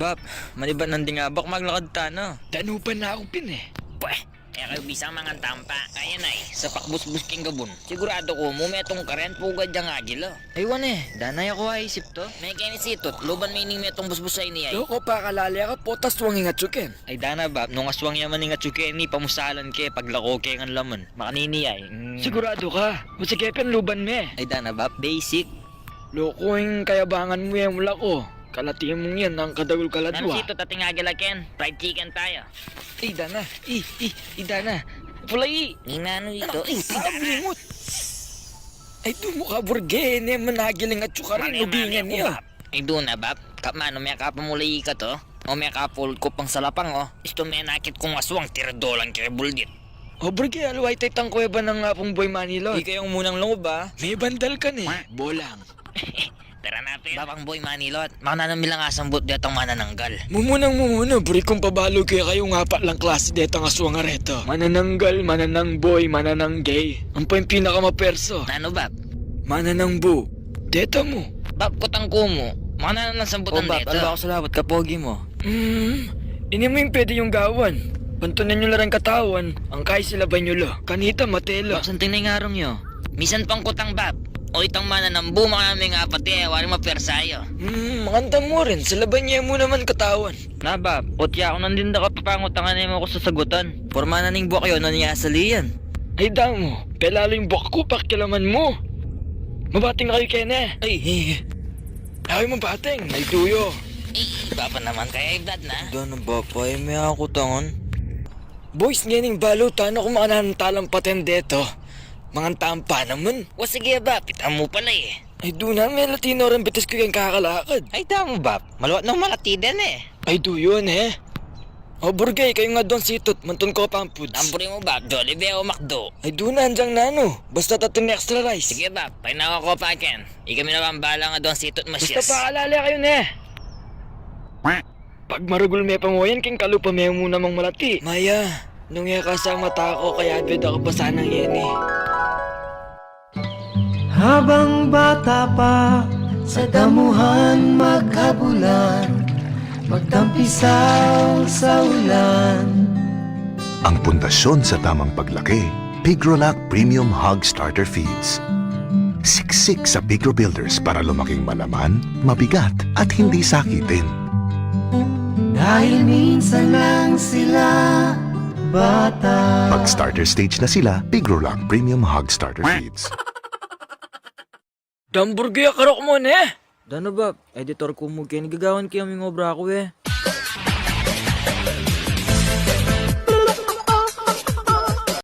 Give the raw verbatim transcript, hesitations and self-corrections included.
Bap, manibat nandin nga bak maglakad tana. Danupan na ku pin e. Pweh, e kayu bisang mangantampa. Ayan ay, sapak busbus king gabun. Siguradu ku mu metung karen pugad yang agila. Ay wan e, dana ya ku aisip to. Mekeni Situt, luban me ining metung busbus a ini ay. Loko, pakalale ka, potas aswang ing atsu ken. Ay dana Bap, nung aswang ya man ing atsu ken, pamusalan ke, paglako ke ngan laman. Makanini ay. Mm. Siguradu ka? O sige pin, luban me. Ay dana Bap, basic. Loko, ing kayabangan mu e mu lako. Kalati mung yan, nang kadagul kaladwa. Nanu Situt, ating agila ken. Fried chicken tayo. Ay dana, i, i, ay dana. Pula i. Ninanu ito? Ay, ay dana. Ay dumu ka, Burge, ne man agila ing atsu karin, ubingan ya. Ay dana Bap, kapmanu me kapamula i ka to? O me kapulut ku pang salapang o. Istu me nakit kung aswang, tiradolan ke buldit. O Burge, aliwa ita itang kuweba nang Apung Boy Manilot. Ikayung munang lungub a. Me bandal ka ne. Bolang. Tara na pin. Bap, Apung Boy Manilot, makananu mi lang asambut detang manananggal? Mumunang mumuna, buri kung pabalu kekayu, apat lang klasi detang aswang a reta. Manananggal, mananangboy, manananggay. Ampo ing pinakamaperso. Nanu Bap? Mananangbu. Deta mu. Bap, kutang ku mu, makananu nang sambutan deta? O Bap, alba ku salamat, kapogi mu. Hmm, ini mu ing pwede yung gawan. Pantunan yu la reng katawan, angkay silaban yu la. Kanita mate la. Bap, santing na ing arung yu. Misan pang kutang Bap. O itang mananambu, makananu ing apat e, waring mapersa ya. Hmm, makanita mu rin, silaban ye mu naman katawan. Na Bap, o tiya ku nandin da ka papangutangan e mu ku sasagutan. Porma na ning buak yu, nanu ya sali yan? Ay damu, pelalu ing buak ku, pakialaman mu. Mabating na kayu kene. Ay, ay. Ay, mabating. Ay, duyo. Ay, Bapa naman, kaya iblad na. Dana Bapa, e me aku tangan. Boys, ngening balu tana kung makananu ing talampaten deto. Mangantampa naman. O sige Bap, ita mu pala e. Ay dana, me latino reng bitis ku keng kakalakad. Ay damu Bap, maluat nang malati den e. Ay duyo ne. O Burge, kayu ngan Don Situt, mantun ko pang foods. Ang buri mu Bap, Jollibee o McDo? Ay dana, anyang nanu, basta atin extra rice. Sige Bap, painawa ko pa ken. Ikami na pang bala ngan Don Situt, masyas. Basta pakalale kayu ne. Pag maragul me pangoyan, king kalupa me mu namang malati. Maya, nung e ka sa mata ku, kayabe da ka pa sanang yeni. Habang bata pa, sa damuhan magkabulan, magtampisaw sa ulan. Ang pundasyon sa tamang paglaki, Pigrolac Premium Hog Starter Feeds. Siksik sa Pigro Builders para lumaking malaman, mabigat, at hindi sakitin. Dahil minsan lang sila bata. Pag starter stage na sila, Pigrolac Premium Hog Starter Feeds. Dang Burge, akarok mu ne? Dana Bap, editor ku mu keni, gagawan ke mu ing obra ku e.